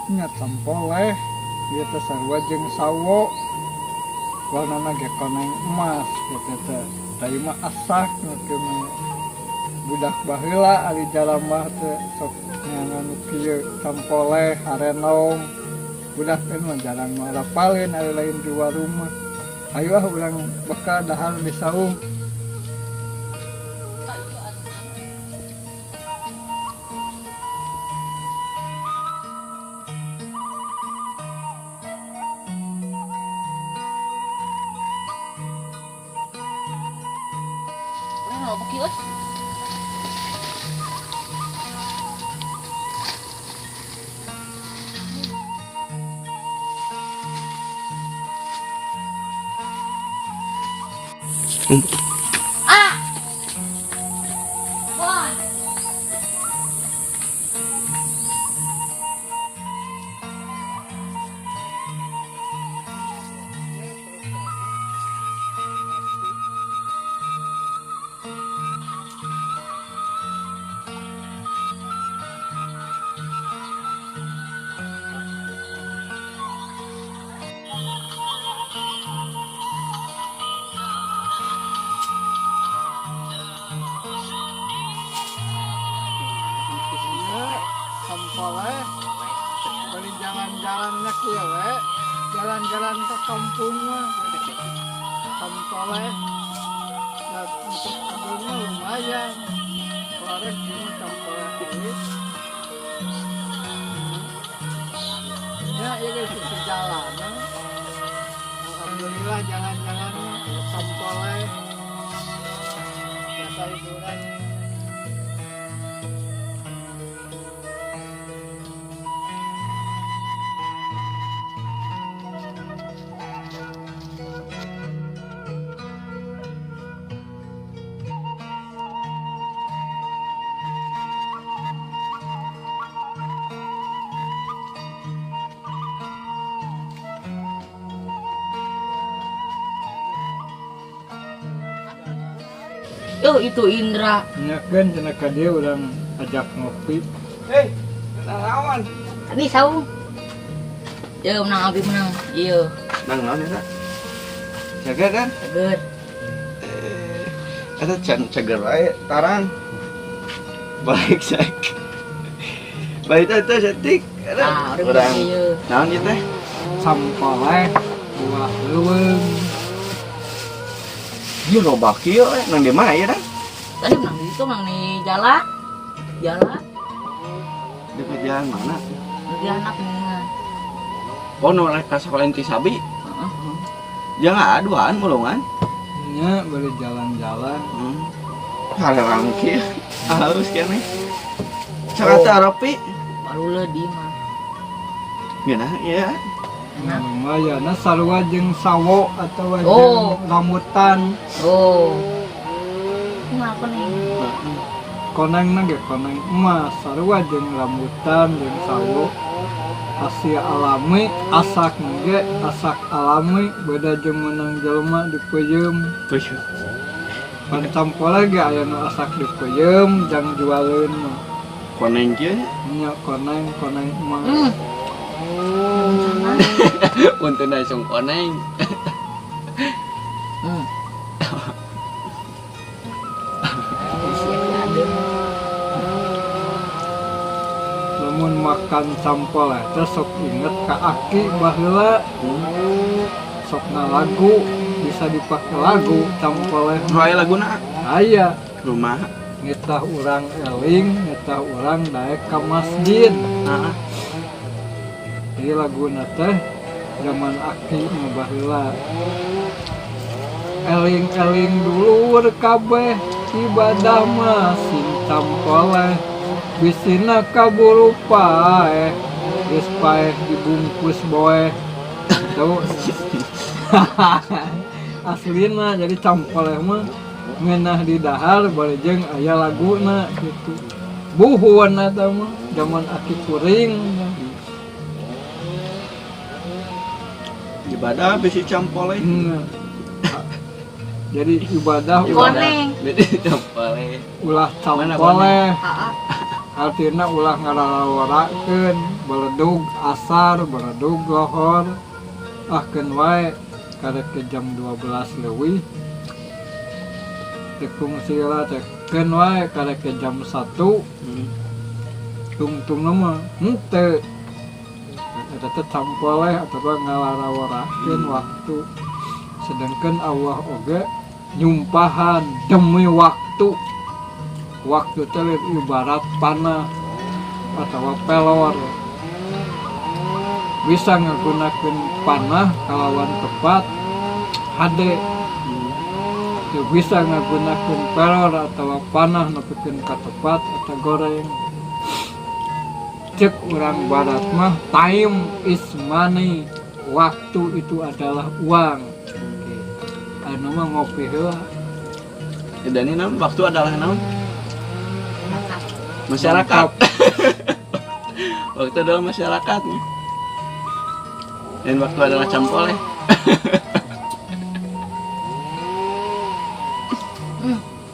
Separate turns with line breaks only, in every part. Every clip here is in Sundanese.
Nya sampoleh ieu teh sarua jeung sawo. Warnana ge koneng emas kitu teh. Tah ieu mah asak nu kieu mah. Budak baheula ari jarambah teh sok neangan nu kieu sampoleh harenong. Budak teh mah jarang nu arapaleun ari lain di warung mah. Ayo ah urang bekal dahar di saung.
Urang loba kieu euy. Ah. Wah.
Sampoleh bari jalan-jalannya kieu we, jalan-jalan ke kampung mah sampoleh. Nah, untuk ageung mah lumayan korek ieu sampoleh alit nya ieu geus perjalanan. Alhamdulillah jalan-jalan sampoleh biasa hiburan.
Tuh itu Indra.
Nya kan cenah ka dieu urang ajak ngopi.
Hei, lawan.
Tadi saung. Yo menang abi menang. Iya.
Nang naon eta? Cager kan?
Cager.
Eh, eta can cager wae tarang. Baik cek. Baik teh cetik.
Ah,
urang. Naon ieu teh?
Sampoleh buah leuweung.
Ieu loba kieu eh nang di mana ieu dan?
Tadi menang di itu menang di jala. Jala.
Di jalan mana?
Di anak nih.
Oh, nu rek ka sakola inti sabi.
Heeh.
Jangan aduan mulungan.
Nya boleh jalan-jalan.
Hareurang kieu. Halus keneh. Cakata aropi.
Baru leudi mah.
Ngeunah ieu.
Enak.
Lumayan, nah sarua jeung sawo atau jeung
Oh.
rambutan.
Oh. Ngapa nih?
Koneng ge koneng emas, sarua jeung rambutan jeung sawo. Hasil alami, asak ge asak alami, beda jeung meunang jelema dipeuyeum.
Peuyeum.
Pan sampoleh ge aya nu asak dipeuyeum jang jualeun mah.
Koneng kieu nya?
Nya koneng, koneng emas.
Untung langsung koneng.
Lamun makan sampoleh teh sok inget ka aki baheula. Sok ngalagu, bisa dipake lagu sampoleh.
Nu aya laguna?
Aya.
Kumaha?
Nitah urang eling, nitah urang daek ka masjid.
Heeh.
Jadi laguna teh zaman aki mah baheula. Eling-eling dulur kabeh ibadah mah sing sampoleh. Bisina kaburu paeh, geus paeh dibungkus boeh. Tuh. Aslina jadi sampoleh mah ngeunah di dahar bari jeung aya laguna gitu. Buhun eta mah zaman aki kuring.
Ibadah bisi campoleh.
Jadi ibadah ulah
Koneng.
Bisi campoleh.
Ulah
Mana
campoleh.
Heeh.
Artina ulah ngararaworakeun beledug asar, beledug lohor. Ah keun wae karek ke jam 12 leuwih. Teu kungsi lah teh keun wae karek ke jam 1. Tungtungna mah henteu. Eta teh campoleh atawa ngalaraworakeun waktu. Sedangkan Allah oge nyumpahan demi waktu. Waktu teh ibarat panah atau pelor, bisa ngagunakeun panah kalawan tepat hade, teu bisa ngagunakeun pelor atau panah nepikeun ka tepat atau goreng. Cek urang barat mah time is money, waktu itu adalah uang. Anu mah ngopi heula.
Dan ini naon? Waktu adalah naon? Masyarakat. Waktu adalah masyarakat. Dan waktu adalah campoleh.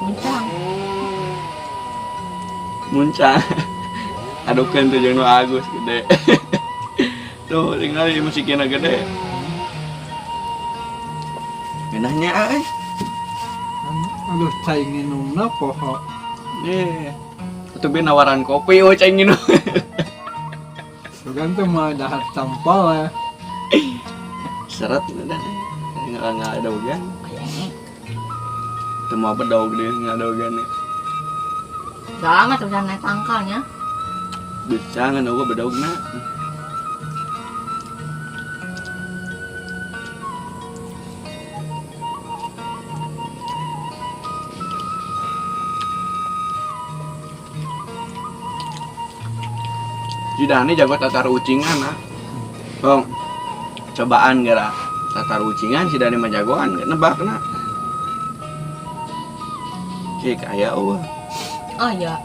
Muncang.
Muncang. Adukeun tuh jeung nu Agus gede. Tuh tinggal di musikina gede. Ngeunahnya euy.
Aduh cai nginumna poho.
Nih. Atuh be nawaran kopi we cai nginum.
Sugan teh mah dahar campol ya.
Seret udah. Nggak ada ugan. Teu mau bedog deh nggak ada ugan.
Sama tuh naik tangkalnya.
Bisa nggak nunggu bedogna. Si Dani jago tatar ucingan ah. Bang, cobaan gara tatar ucingan si Dani mah jagoan nebak na. Cik aya eueuh.
Oh iya.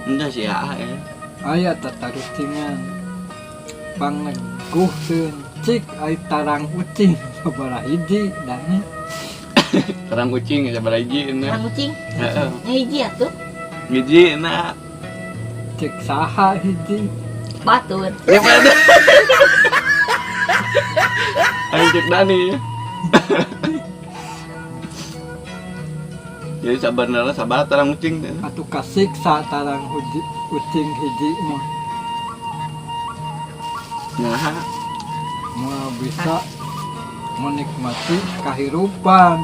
Entah si AA ya.
Aya tatar ucingan. Pangneguhkeun cik ai tarang ucing sabaraha hiji Dani.
Tarang ucing sabaraha hiji na.
Tarang ucing?
Heeh.
Nya hiji atuh.
Hiji na.
Cek saha hiji.
Batur.
Ya pada. Ayo cek Dani. Jadi sabar nala sabar tarang ucing teh.
Atuh kasiksa tarang ucing hiji mah.
Nah,
mah bisa menikmati kehidupan.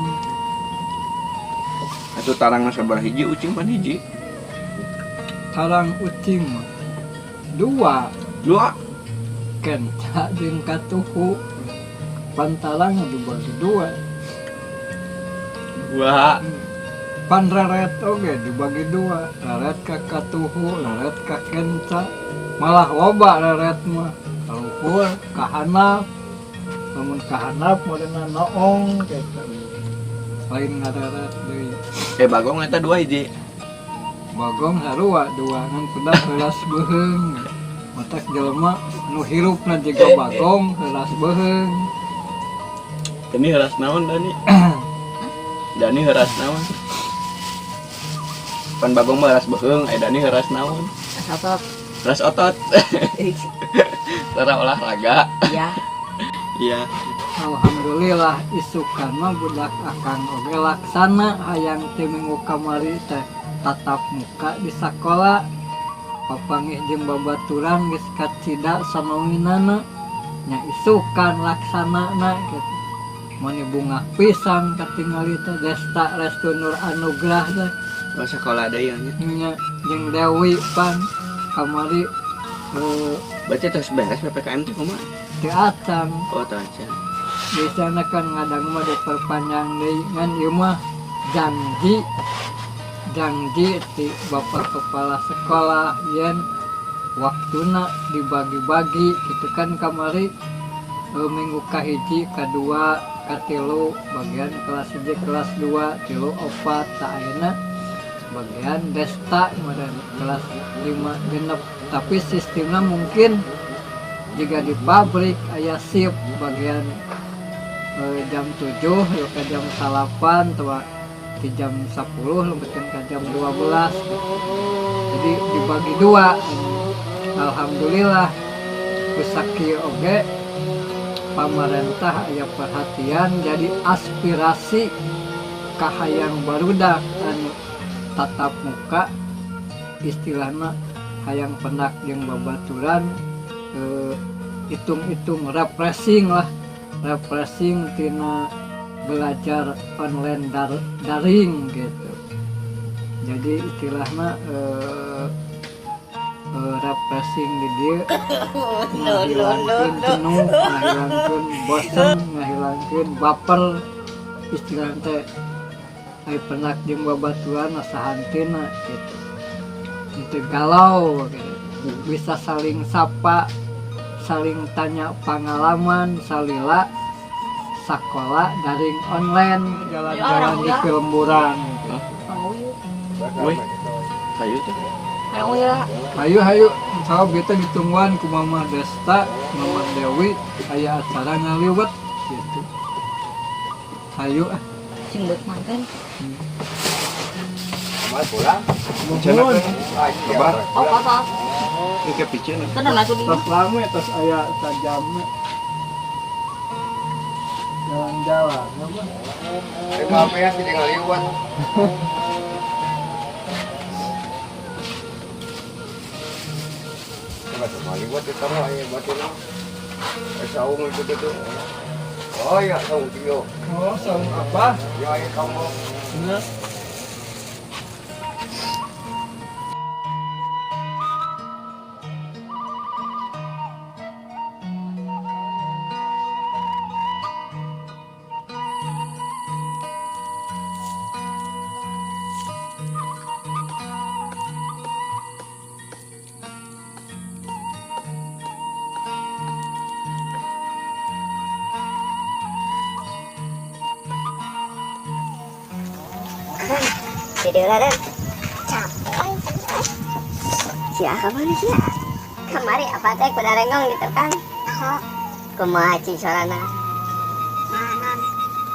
Atuh tarang mah sabar hiji ucing pan hiji.
Tarang ucing mah dua.
Dua.
Kenca jeung katuhu. Pantarang dibagi dua.
Dua.
Pan reret oge dibagi dua. Reret ka katuhu, reret ka kenca. Malah loba reret mah. Kaluhur, kahanap. Lamun kahanap meureunna noong gitu. Lain ngareret deui.
Bagong eta dua hiji.
Bagong sarua dua ngan pedah heuras beuheung. Matak jelema nu hirupna jiga bagong heuras beuheung.
Dani heuras naon Dani? Dani heuras naon? Pan bagong mah heuras beuheung, aya Dani heuras naon?
Heuras otot.
Heuras otot. Tara olahraga.
Iya.
Iya.
Alhamdulillah isukan mah budak akang oge laksana hayang teh minggu kamari teh tatap muka di sakola. Papanggih jeung babaturan geus kacida sanominana nya isukan laksanana gitu. Mani bunga pisan katingali teh Desta Restu Nur Anugrah teh.
Oh sekolah deui nya.
Nya jeung Dewi pan kamari
Berarti terus beres PPKM teh kumaha?
Teu acan.
Oh teu acan.
Biasana kan ngadang mah diperpanjang deui ngan ieu mah janji. Janji ti bapak kepala sekolah yen waktuna dibagi-bagi gitu kan kamari minggu kahiji, kadua, katilu bagian kelas 1, kelas 2, tilu, opat, ta ayeuna bagian Desta meureun kelas 5 genep. Tapi sistemna mungkin jika di pabrik aya shift bagian jam 7 ke jam 8 atau di jam 10 lebih ke jam 12 gitu. Jadi dibagi dua. Alhamdulillah ku sakieu oge pamarentah aya perhatian, jadi aspirasi kahayang barudak anu tatap muka, istilahna hayang pendak jeung babaturan, hitung-hitung refreshing lah, refreshing tina belajar online daring gitu. Jadi istilahnya refreshing di dieu, ngahilangkeun jenuh, ngahilangkeun bosen, ngahilangkeun baper, istilahna teh ai pendak jeung babaturan asa hantina gitu, itu galau gitu. Bisa saling sapa, saling tanya pengalaman salila sekolah daring online, jalan-jalan di kelemburan gitu.
Wih, hayu tuh.
Ayo ya.
Hayu hayu, sabab kita ditungguan ku Mama Desta, Mama Dewi, aya acara ngaliwet gitu. Hayu ah.
Sing buat manten.
Pulang.
Nuhun.
Kabar.
Oh, apa?
Ini kayak piceun.
Tenang atuh di.
Tos lame, tos aya sajamna. Jalan-jalan apa?
Maaf ya, tidak ngaliwat. Coba tuh ngaliwat itu mah aya batin. Saung itu gitu. Oh ya, saung tio.
Oh, saung apa?
Ya, aya kamu.
Nah.
Video lah dan capek. Sia kamari sia. Kamari apa teh kuda renggong gitu kan? Kumaha cing sorana?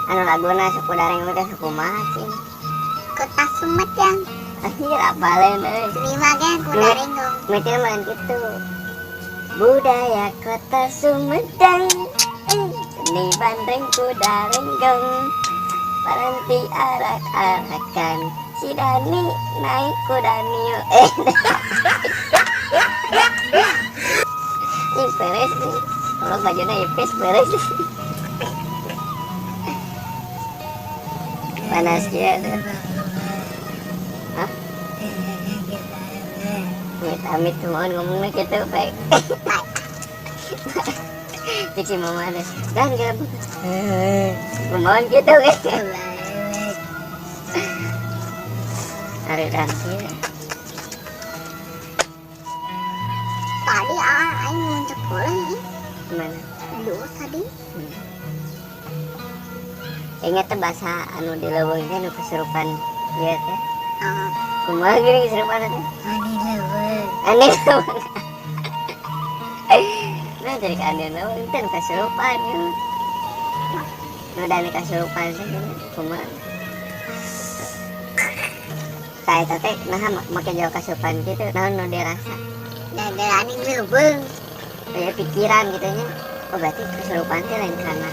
Anu laguna sok kuda renggong teh kumaha cing?
Kota Sumedang.
Anjir apaleun euy.
Terima gen kuda renggong.
Mikir mah gitu. Budaya kota Sumedang. Seni bandeng kuda renggong. Berhenti arak-arakan. Si Dani naik kuda Nio. Ini beres nih. Kalau bajunya ipis beres. Panas ya. Hah? Amit-amit mohon ngomongnya gitu baik. Cik si mama ada. Dan kira mohon gitu kan. Hari nanti.
Tadi aing mau sekolah nih.
Mana?
Dulu tadi.
Ingat tuh bahasa anu di leuweung teh nu kesurupan ieu teh. Kumaha geuning kesurupan teh?
Ane leuweung.
Ane leuweung. Nah, dari ka ane leuweung teh nu kesurupan ieu. Nu dani kesurupan teh kumaha? Tah eta teh naha make jauh kasupan gitu, naon nu dirasa?
Dadarane leuweung.
Kayak pikiran gitu nya. Oh berarti kesurupan teh lain karena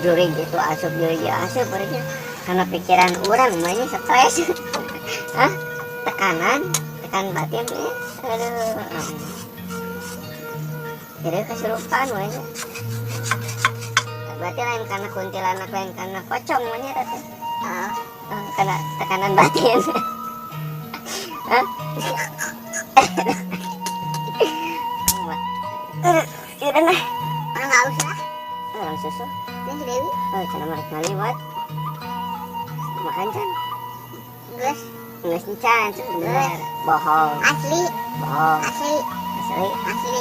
jurig gitu asup, jurig gitu asup, berarti karena pikiran orang mainnya stres. Hah? Tekanan, tekan batin ya. Aduh. Jadi kesurupan mainnya. Berarti lain karena kuntilanak, lain karena pocong mainnya teh.
Ah.
Oh, karena tekanan batin. Hah? Udah nah.
Orang nggak usah.
Orang susu.
Ini si Dewi.
Oh, cara mereka ngaliwat. Makan can?
Geus.
Geus can, sebenernya. Bohong.
Asli.
Bohong.
Asli.
Asli.
Asli.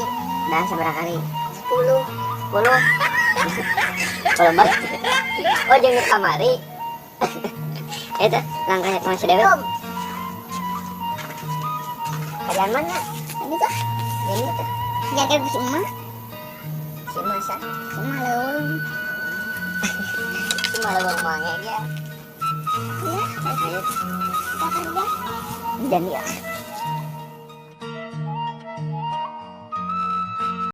Dah seberapa kali?
10.
10. Kalau banget. Oh, jangan kamari. Itu langkahnya sama si Dewi. Kalian mana?
Ini tuh.
Ini tuh.
Jaga si emak.
Si masa.
Si emak leuweung.
Si emak leuweung mange dia.
Iya.
Ayo.
Kita kerja.
Dan ya.